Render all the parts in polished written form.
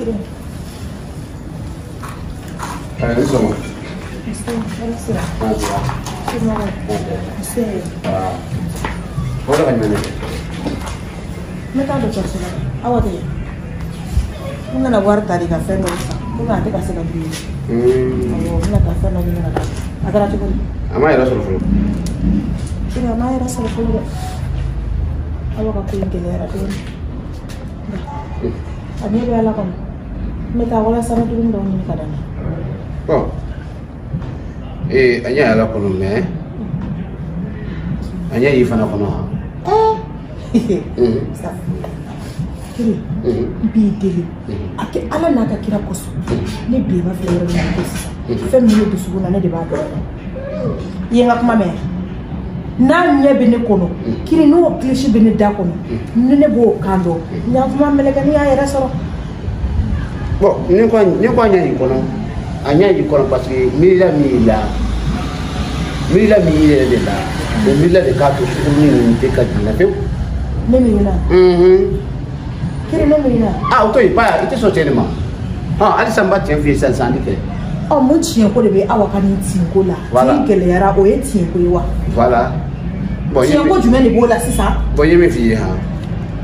Ni sɔgɔma. O de ka ɲuman dɛ. N bɛ taa dɔgɔtɔrɔso la. Awa tɛ yen. N nana wari ta de ka fɛn dɔw san. Komi a tɛ ka se ka dumuni. Awɔ, n bɛna taa fɛn dɔ ɲini ka taa. A kɛra cogo di? A m'a yɛrɛ sɔrɔ fɔlɔ. Kiri, a m'a yɛrɛ sɔrɔ fɔlɔ dɛ. Awa ka ko in gɛlɛyara dɔɔnin. A ɲɛ bɛ Ala kɔnɔ. N bɛ taa walasa n bɛ dumuni dɔw ɲini ka d'a ma. Bon. A ɲɛ y'Ala kɔnɔ mais a ɲɛ y'i fana kɔnɔ han. Kiri, n b'i deli a kɛ Ala n'a ka kira kosɔn. Ne bilenma filɛ yɔrɔ min na ko sisan fɛn min bɛ dusukun na ne de b'a dɔn. I ye n ka kuma mɛn? N'a ɲɛ bɛ ne kɔnɔ, Kiri, n'o kilisi bɛ ne da kɔnɔ, ni ne b'o kan dɔn, n y'a kuma mɛlɛkɛnin y'a yɛrɛ sɔrɔ. Bon, ni ko a ɲɛ y'i kɔnɔ, a ɲɛ y'i kɔnɔ parce que miirila min y'i la, miirila min y'i yɛrɛ de la, o miirila de k'a to sugunin ninnu tɛ ka jigin na pewu. Ne miirila? Kiri, ne miirila? Ah, o to yen, ba, i tɛ sɔn tiɲɛ de ma. Hɔn, halisa n b'a tiɲɛ f'i ye sisan sisan, an tɛ kɛlɛ. Ɔ, mun tiɲɛ ko de bɛ Awa ka nin tiɲɛ ko la? Voilà. Tin gɛlɛyara, o ye tiɲɛ ko ye wa? Voilà. Bon, tiɲɛ ko jumɛn de b'o la sisan? Bon, n ye min f'i ye han,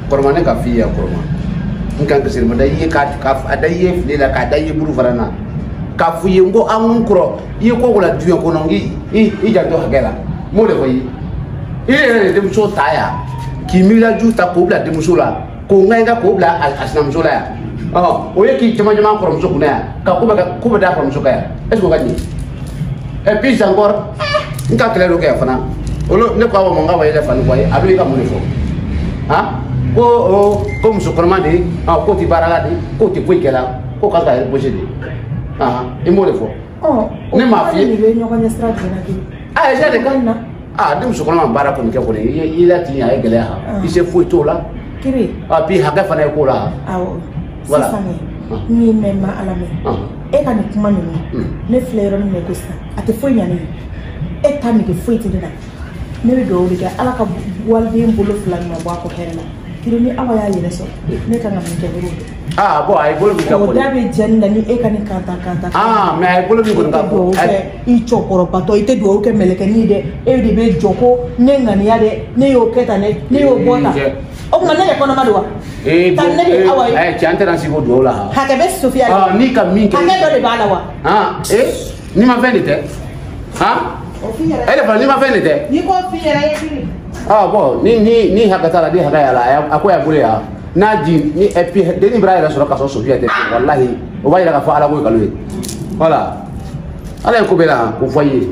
kɔrɔma ne ka f'i ye kɔrɔma. N kan kisiri ma da i ye k'a da i ye file la, k'a da i ye buru fana na. K'a f'i ye n ko an kɔrɔ, i ye ko o ko la diɲɛ kɔnɔ, n k'i janto hakɛ la. N b'o de fɔ i ye. I yɛrɛ de denmuso ta yan, k'i miirila ta k'o bila denmuso la, k'o ŋa ka k'o bila a sinamuso la yan. Ɔ, o ye k'i caman caman kɔrɔmuso kunna yan, ka ko bɛ ko bɛ d'a kɔrɔmuso kan yan. Est ce que o ka ɲi? Et puis encore, n ka kɛlɛ dɔ kɛ yan fana. Olu ne ko awɔ ma, n k'a ma yɛlɛ fani kɔ ye, a bɛ ka mun de fɔ? Han? Ko o ko muso kɔnɔma de, k'o tɛ baara la de, k'o tɛ foyi kɛ la, k'o ka ka yɛrɛ gosi de. I m'o de fɔ. Ɔ, ne m'a f'i ye. O de bɛ ɲɔgɔn ɲɛ sira jumɛn na kɛ? Ah, e de kan. Ah, ni muso kɔnɔma baara kɔni kɛ kɔni, i la tin a ye gɛlɛya han. I se foyi t'o la. Kiri. Ah, puis hakɛ fana ye ko la. Awɔ. Voilà. Sisan dɛ, n y'i mɛn, ma Ala mɛn. E ka nin kuma ninnu, ne filɛ yɔrɔ min na ko sisan, a tɛ foyi ɲa ne ye. E ta nege foyi tɛ ne la. Ne bɛ dugawu de kɛ Ala ka waliden bolo fila ɲuman bɔ a kɔ hɛrɛ la. Kiri, ni Awa y'a yɛrɛ sɔrɔ, ne kan ka min kɛ, ne b'o dɔn. Ah, bon, a ye bolo min kɛ kɔni. O da bɛ diya ne la ni e ka nin kanta kanta. Ah, mais a ye bolo min kɔni ka dugawu kɛ i cɛkɔrɔbatɔ, i tɛ dugawu kɛ mɛlɛkɛnin ye dɛ. E de bɛ jɔ ko ne ŋaniya dɛ, ne y'o kɛ tan dɛ, ne y'o bɔ tan. O tuma ne de kɔnɔma don wa? Ee, tan ne de ye Awa ye. Cɛ, an tɛna sigi o dugawu la han. Hakɛ bɛ Sofiya la. Ah, n'i ka min kɛ. Hakɛ dɔ de b'a la wa? Ah, ee, n'i ma fɛn de tɛ. Han? O f'i yɛrɛ. E de fana n'i ma fɛn de tɛ. N'i ko f'i yɛrɛ ye Kiri. Ah bon, ni hakɛ t'a la, ni hakɛ y'a la, a ko y'a bolo yan. N'a ji ni et puis denni b'a yɛrɛ sɔrɔ k'a sɔrɔ Sofiya tɛ, walahi o b'a yira k'a fɔ Ala ko ye nkalon ye. Voilà. Ala ye ko bɛɛ la han, k'o fɔ i ye.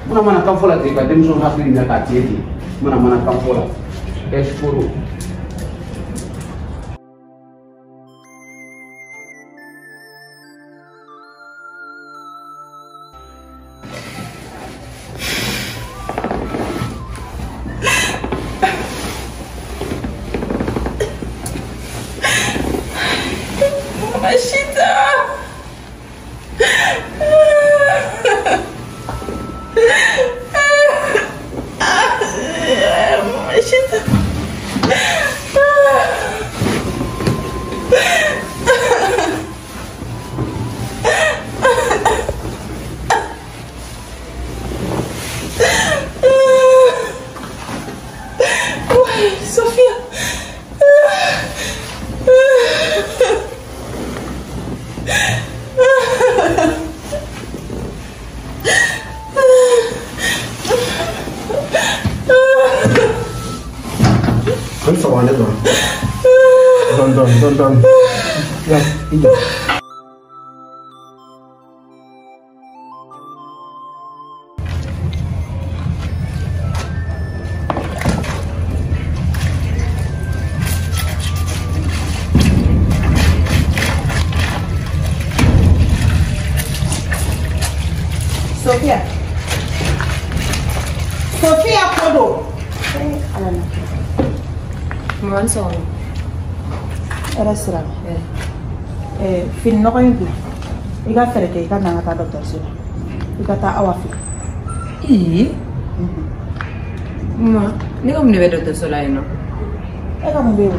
Mana mana kan fɔ la ten ka denmuso hakili minɛ k'a tiɲɛ ten. Mana mana kan fɔ la. Escroc. Done. Yeah, you Sophia. Sophia Kodo. Maman sɔgɔma. Hɛrɛ sira. Fini nɔgɔ in bila. I ka fɛɛrɛ kɛ i ka na an ka taa dɔgɔtɔrɔso la. I ka taa Awa fɛ. Ee. Mama, ne ka mun de bɛ dɔgɔtɔrɔso la yen nɔ? E ka mun bɛ yen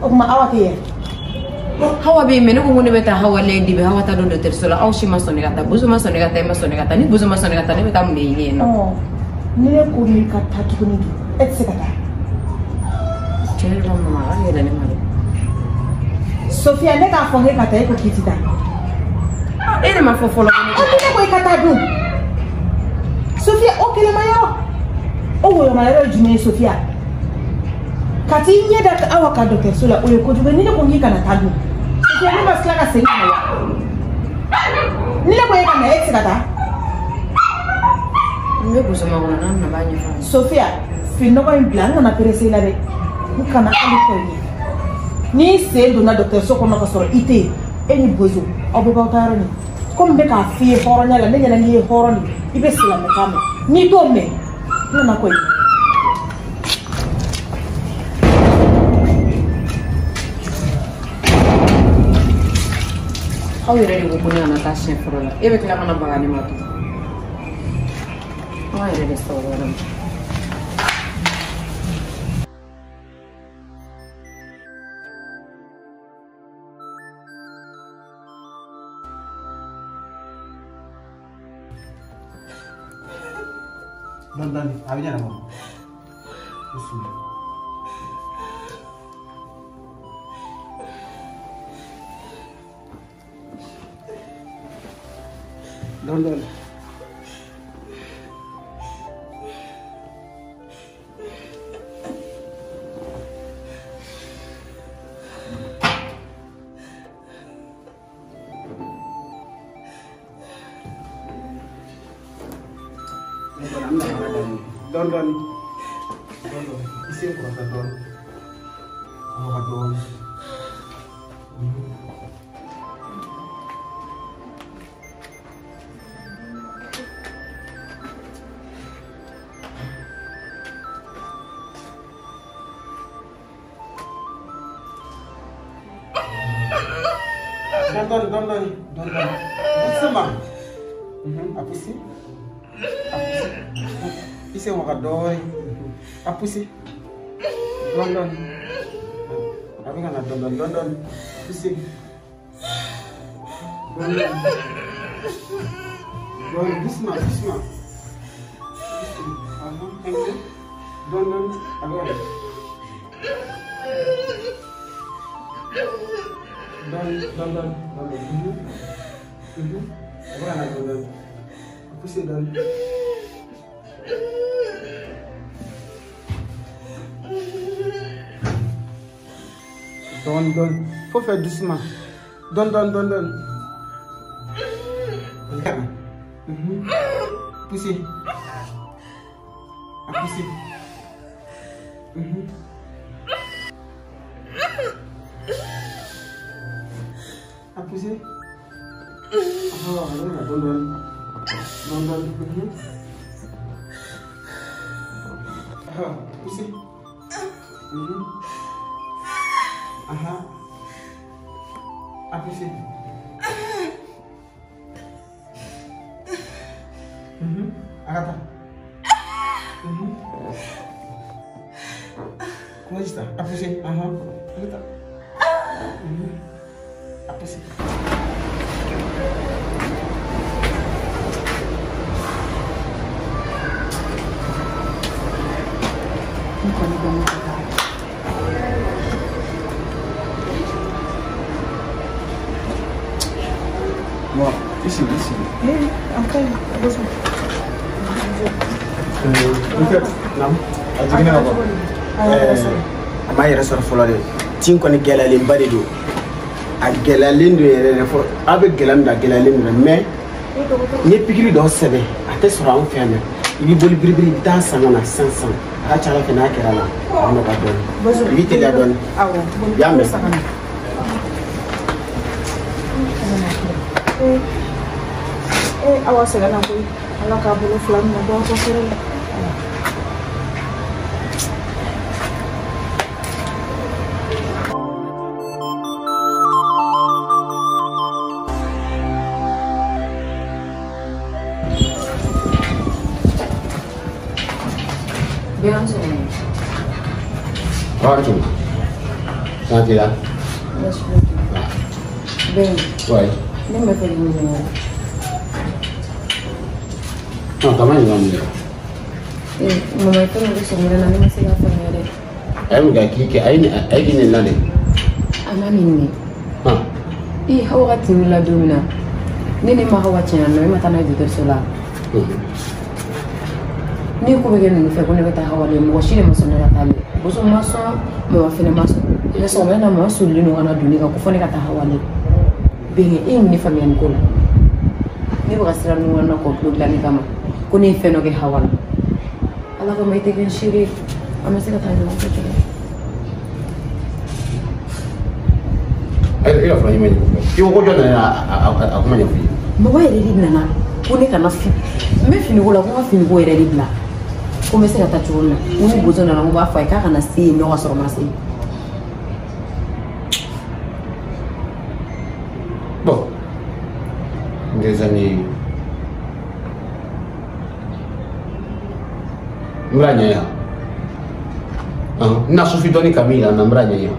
o? O tuma Awa tɛ yen? Hawa bɛ yen mais ne ko ne bɛ taa Hawa lajɛ depuis Hawa ta don dɔgɔtɔrɔso la aw si ma sɔn ne ka taa Bozo ma sɔn ne ka taa e ma sɔn ne ka taa ni Bozo ma sɔn ne ka taa ne bɛ taa mun de ɲini yen nɔ. Ni ne ko n'i ka taa tuguni dun e tɛ se ka taa. Tiɲɛ yɛrɛ la mama a ka gɛlɛn ne ma dɛ. Sofia ne k'a fɔ n k'e ka taa e ko k'i tɛ taa. E de ma fɔ fɔlɔ. Ne ko i ka taa dun. Sofia o kɛlɛma yɔrɔ o wɔyɔma yɔrɔ ye jumɛn ye Sofia? Ka t'i ɲɛ da Awa ka dɔgɔtɔrɔso la o ye kojugu ye ni ne ko k'i kana taa dun. Sofia ne ma tila ka segin ka na wa? Ni ne ko e ka na e tɛ se ka taa. N bɛ Bozo makɔnɔ n'a nana n b'a ɲɛfɔ a ye. Sofia fininɔgɔ in bila n kana perese la dɛ n kana hali kɔ i ye. N'i sen donna dɔgɔtɔrɔso kɔnɔ ka sɔrɔ i tɛ yen e ni Bozo aw bɛɛ b'aw ta yɔrɔ ɲini. Komi n bɛ k'a f'i ye hɔrɔnya la ne ɲɛna n'i ye hɔrɔn de i bɛ silamɛkan mɛn n'i t'o mɛn n nana kɔ i ye. Aw yɛrɛ de ko ko ne kana taa siɲɛ fɔlɔ la e bɛ tila ka na baga ne ma tugun. Aw yɛrɛ de sababu la. Dɔɔni a bɛ ɲɛnabɔ. Bisimilah. Dɔɔni dɔɔni. Dɔɔni dɔɔni. Dɔɔni dɔɔni. I sen kɔrɔta dɔɔni. Kɔrɔta dɔɔni. Dɔɔni dɔɔni dɔɔni dɔɔni dɔɔni. Doucement. A pousser. A pousser. I sen waga dɔɔni. A pousser. Dɔɔni dɔɔni. A bɛ ka na dɔɔni dɔɔni dɔɔni dɔɔni. Pousser. Dɔɔni dɔɔni. Dɔɔni doucement doucement. Doucement. Dɔɔni dɔɔni. A bɛ ka na. Dɔɔni dɔɔni dɔɔni dɔɔni. A bɛ ka na dɔɔni dɔɔni. A pousser dɔɔni. Dɔɔni dɔɔni. Faut faire doucement. Dɔɔni dɔɔni dɔɔni dɔɔni. Poussez. A pousser. A pousser. Oh, dɔɔni dɔɔni. Dɔɔni dɔɔni. Ah, poussez. Aha. A pousser. Arrête. Comment ça? A pousser. Aha. Arrête. A pousser. Bon, ici, ici. Oui, après, besoin. Non, a jiginna ka bɔ. A m'a yɛrɛ sɔrɔ fɔlɔ dɛ. Tin kɔni gɛlɛyalenba de don. A gɛlɛyalen don yɛrɛ yɛrɛ fɔ a bɛ gɛlɛya min na a gɛlɛyalen don mais n ye pikiri dɔ sɛbɛn a tɛ sɔrɔ anw fɛ yan dɛ. I b'i boli biribiri i bɛ taa san ka na sisan sisan. A ka ca Ala fɛ n'a kɛra la a bɛ nɔgɔya dɔɔni. I b'i teliya dɔɔni. Awɔ. I y'a mɛn. Awa sɛgɛnna koyi Ala k'a bolo fila minɛ bɔ aw ka fɛrɛ la. Bien, c'est Tranquille. Tranquille, hein? Merci beaucoup. Ben. Ouais. Ne bɛ fɛ k'i ɲininka. Non, kama ɲininka mun de? Ee, mama ye fɛn dɔ kɛ sɔgɔmada in na ne ma se k'a faamuya dɛ. A ye mun kɛ k'i kɛ a ye k'i nɛni na de? A ma nɛni. Ee, Hawa ka tin wulila don min na, ne ma Hawa tiɲɛ nɔ, e ma taa n'a ye dɔgɔtɔrɔso la. Ne ko bɛ kɛ ninnu fɛ ko ne bɛ taa Hawa de, mɔgɔ si de ma sɔn ne ka taa le. Boso ma sɔn, mama fɛnɛ ma sɔn. Mais sɔgɔmada in na mama solilen don ka na don ne kan ko fɔ ne ka taa Hawa de. Bɛnkɛ, e ye mun de faamuya nin ko la? Ne bɛ ka siran ninnu na complot dilanni kama ko ne ye fɛn dɔ kɛ Hawa la. Ala kama i tɛ kɛ n seere ye, an bɛ se ka taa ɲɔgɔn fɛ cogo di? E ka fura ɲuman ɲini. I ko ko jɔn nana a kuma ɲɛfɔ i ye? Mɔgɔ yɛrɛ de nana ko ne kana n bɛ finiko la ko n ka finiko yɛrɛ de bila ko n bɛ se ka taa cogo min na. N ni Bozo nana n ko b'a fɔ a ye k'a kana se yen nɔ ka sɔrɔ n ma se yen. Bon, des amis, n bɛna ɲɛ yan. N na sufi dɔɔni ka min yira n na n bɛna ɲɛ yan.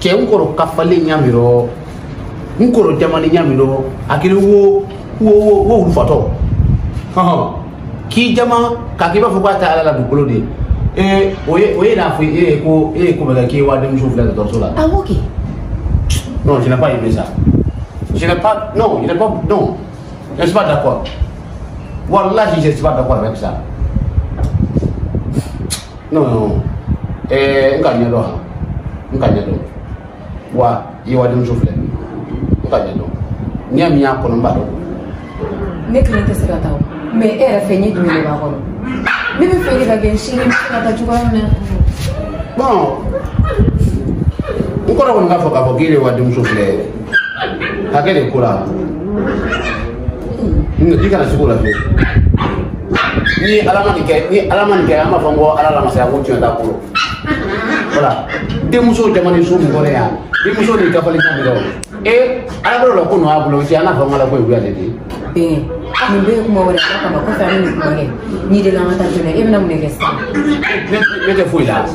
Cɛ n kɔrɔ kafalen ɲa min rɔ, n kɔrɔ jamani ɲa min rɔ, a kɛra wo wo wo wo wulu fatɔ. K'i jama k'a k'i b'a fɔ k'a tɛ ala la dugukolo de. Ee o ye n'a fɔ e ye ko e ye ko bɛ kɛ k'i ye wa denmuso filɛ dɔgɔtɔrɔso la. Awɔ kɛ. Non, je n'ai pas aimé ça. Je n'ai pas, non, je n'ai pas, non. Je ne suis pas d'accord. Wallahi, je ne suis pas d'accord avec ça. Non, non. Eh, n ka ɲɛ dɔn, n ka ɲɛ dɔn. Wa, i ye wa denmuso filɛ. N ka ɲɛ dɔn. N'i y'a min y'a kɔnɔ, n b'a dɔn. Ne kelen tɛ se ka taa o. Mais e yɛrɛ fɛ, ɲɛ jumɛn de b'a kɔnɔ? Ne bɛ fɛ de ka kɛ n seere, n bɛ se ka taa cogoya min na. Bon. N kɔrɔ kɔni k'a fɔ k'a fɔ k'e de wa denmuso filɛ hakɛ de ko la i kana se k'o la fiyewu. Ni ala ma nin kɛ, ni ala ma nin kɛ, an b'a fɔ n ko ala la masaya ko tiɲɛ t'a bolo. Voilà, denmuso jamana so mun kɔnɔ yan, denmuso ni gafali ɲa min dɔn ee ala bolo la ko nɔ y'a bolo ci an n'a fɔ n ko ala ko ye wuya de ye. Bɛn, nin bɛɛ ye kuma wɛrɛ ala kama kɔfɛ an bɛ nin kuma kɛ n'i de la an ka taa joona e bɛna mun de kɛ sisan? Ne tɛ foyi la.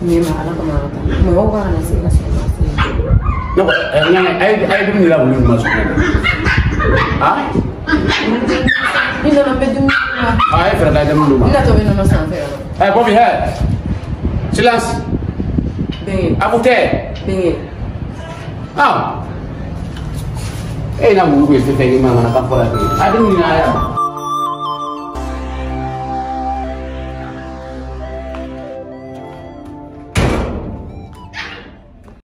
Ɲɛ ma ala kama an ka taa mɔgɔw ka kana se ka sɔrɔ. Ne ko a ye dumuni la wulu ma sɔn. Ah? Ni nana n bɛ dumuni ma. Ah, e fɛrɛ ka dumuni d'u ma. N natɔ bɛ nɔnɔ san fɛ yan. Eh, Bobi, hɛ. Silence. Bɛnkɛ. À vous taire. Bɛnkɛ. Ah. E na wulu ko fɛn fɛn ma mana kan fɔ la bi. A dumuni na ya.